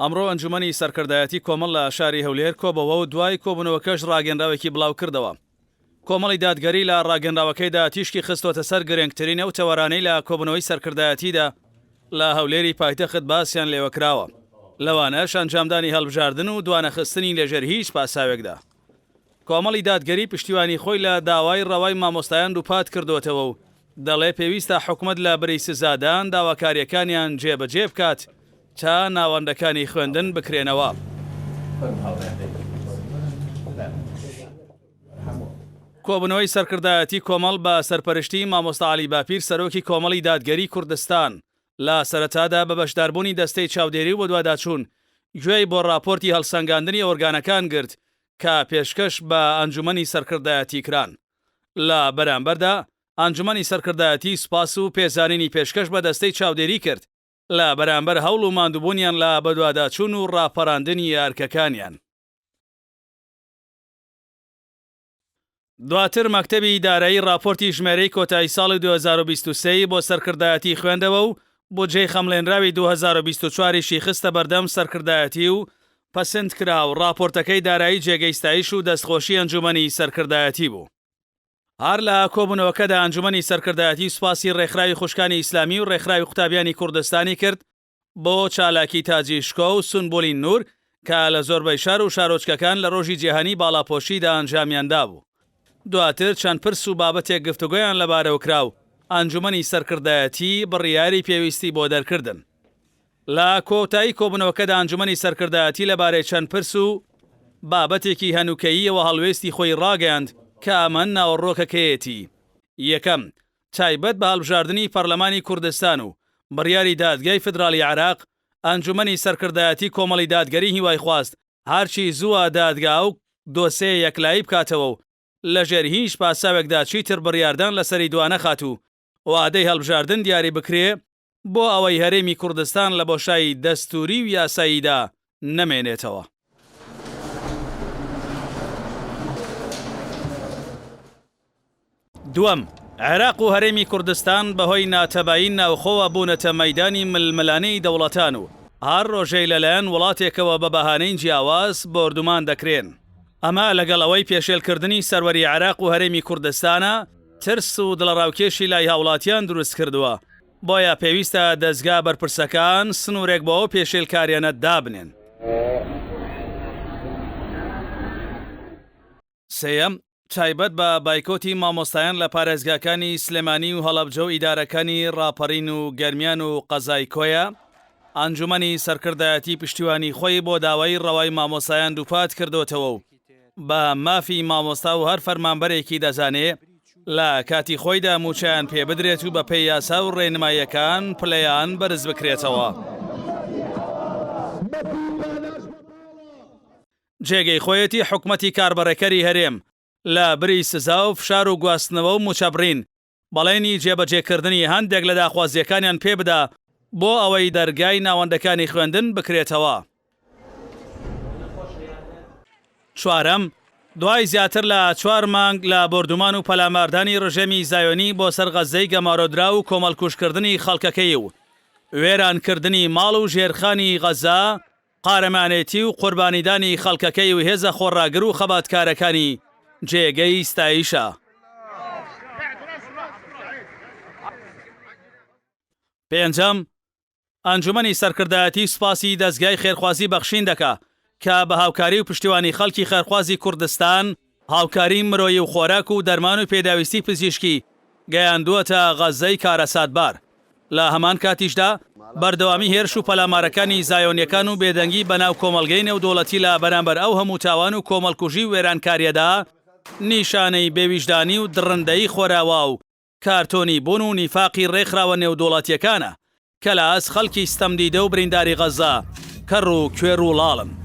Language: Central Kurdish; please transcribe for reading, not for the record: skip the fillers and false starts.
ئەمڕۆ ئەنجومەنی سەرکردایەتی کۆمەڵ لە شاری هەولێر کۆبەوە و دوای کۆبوونەوەکەش ڕاگەنراوێکی بڵاوکردەوە. کۆمەڵی دادگەری لە ڕاگەنراوەکەیدا تیشکی خستۆتە سەر گرنگترین ئەو تەوەرانەی لە کۆبوونەوەی سەرکردایەتیدا لە هەولێری پایتەخت باسیان لێوەکراوە، لەوانەش ئەنجامدانی هەڵبژاردن و دوانەخستنی لەژێر هیچ پاساوێکدا. کۆمەڵی دادگەری پشتیوانی خۆی لە داوای ڕەوای مامۆستایان دووپات کردۆتەوە و دەڵێ پێویستە حکومەت لە بری سزادان داواکارییەکانیان جێبەجێ بکات تا ناوەندەکانی خوێندن بکرێنەوە. کۆبوونەوەی سەرکردایەتی کۆمەڵ بە سەرپەرشتی مامۆستا عەلی باپیر سەرۆکی کۆمەڵی دادگەری کوردستان لە سەرەتادا بە بەشداربوونی دەستەی چاودێری و بەدواداچوون گوێی بۆ ڕاپۆرتی هەڵسەنگاندنی ئۆرگانەکان گرت کە پێشکەش بە ئەنجومەنی سەرکردایەتی کران. لە بەرامبەردا ئەنجومەنی سەرکردایەتی سوپاس و پێزانینی پێشکەش بە دەستەی چاودێری کرد لە بەرامبەر هەوڵ و ماندووبوونیان لە بەدواداچوون و ڕاپەراندنی ئەرکەکانیان. دواتر مەکتەبی دارایی ڕاپۆرتی ژمێرەی کۆتایی ساڵی 2023 ی بۆ سەرکردایەتی خوێندەوە و بودجەی خەمڵێنراوی 2024 یشی خستە بەردەم سەرکردایەتی و پەسند کرا و ڕاپۆرتەکەی دارایی جێگەی ستایش و دەستخۆشی ئەنجومەنی سەرکردایەتی بوو. هەر لە کۆبوونەوەکەدا ئەنجومەنی سەرکردایەتی سوپاسی ڕێکخراوی خوشکانی ئیسلامی و ڕێکخراوی قوتابیانی کوردستانی کرد بۆ چالاکی تاجی شکۆ و سونبولی نور کە لە زۆربەی شار و شارۆچکەکان لە ڕۆژی جیهانی باڵاپۆشیدا ئەنجامیان دابوو. دواتر چەند پرس و بابەتێک گفتوگۆیان لەبارەوە کرا و ئەنجومەنی سەرکردایەتی بڕیاری پێویستی بۆ دەرکردن. لە کۆتایی کۆبوونەوەکەدا ئەنجومەنی سەرکردایەتی لەبارەی چەند پرس و بابەتێکی هەنووکەییەوە هەڵوێستی خۆی ڕاگەیاند کە ئەمە ناوەڕۆکەکەیەتی، یەکەم، تایبەت بە هەڵبژاردنی پەرلەمانی کوردستان و بڕیاری دادگای فیدراڵی عێراق، ئەنجومەنی سەرکردایەتی کۆمەڵی دادگەری هیوای خواست هەرچی زووە دادگا ئەو دۆسێیە یەکلایی بکاتەوە و لەژێر هیچ پاساوێکدا چیتر بڕیاردان لەسەری دوانەخات و وادەی هەڵبژاردن دیاری بکرێ بۆ ئەوەی هەرێمی کوردستان لە بۆشایی دەستووری و یاساییدا نەمێنێتەوە. دووەم، عێراق و هەرێمی کوردستان بەهۆی ناتەبایی ناوخۆوە بوونەتە مەیدانی ململانێی دەوڵەتان و هەر ڕۆژەی لەلایەن وڵاتێکەوە بە بەهانەی جیاواز بۆردومان دەکرێن. ئەمە لەگەڵ ئەوەی پێشێلکردنی سەروەری عێراق و هەرێمی کوردستانە، ترس و دڵەڕاوکێشی لای هاوڵاتیان دروستکردووە، بۆیە پێویستە دەزگا بەرپرسەکان سنوورێک بۆ ئەو پێشێلکارییانە دابنێن. سێیەم، تایبەت بە بایکۆتی مامۆستایان لە پارێزگاکانی سلێمانی و هەڵەبجە و ئیدارەکانی ڕاپەڕین و گەرمیان و قەزای کۆیە، ئەنجومەنی سەرکردایەتی پشتیوانی خۆی بۆ داوای ڕەوای مامۆستایان دووپات کردۆتەوە و بە مافی مامۆستا و هەر فەرمانبەرێکی دەزانێ لە کاتی خۆیدا مووچەیان پێ بدرێت و بەپێی یاسا و ڕێنماییەکان پلەیان بەرز بکرێتەوە. جێگەی خۆیەتی حکومەتی کاربەڕێکەری هەرێم لە بری سزا و فشار و گواستنەوە و مووچەبڕین، بەڵێنی جێبەجێکردنی هەندێک لە داخوازییەکانیان پێ بدا بۆ ئەوەی دەرگای ناوەندەکانی خوێندن بکرێتەوە. چوارەم، دوای زیاتر لە چوار مانگ لە بۆردومان و پەلاماردانی ڕژێمی زایۆنی بۆ سەر غەززەی گەمارۆدراو و کۆمەڵکوژکردنی خەڵکەکەی و وێرانکردنی ماڵ و ژێرخانی غەززە، قارەمانێتی و قوربانیدانی خەڵکەکەی و هێزە خۆڕاگر و خەباتکارەکانی جێگەی ستایشە. پێنجەم، ئەنجومەنی سەرکردایەتی سوپاسی دەزگای خێرخوازی بەخشین دەکا کە بە هاوکاری و پشتیوانی خەڵکی خێرخوازی کوردستان هاوکاری مرۆیی و خۆراک و دەرمان و پێداویستی پزیشکی گەیاندووەتە غەززەی کارەساتبار. لە هەمان کاتیشدا بەردەوامی هێرش و پەلامارەکانی زایۆنیەکان و بێدەنگی بەناو کۆمەڵگەی نێودەوڵەتی لە بەرامبەر ئەو هەموو تاوان و کۆمەڵکوژی و وێرانکاریەدا نیشانەی بێویژدانی و دڕندەیی خۆراوا و کارتۆنی بوون و نیفاقی ڕێکخراوە نێودوڵەتیەکانە کە لە ئاست خەڵکی ستەمدیدە و برینداری غەززە کەڕ و کوێر و ڵاڵن.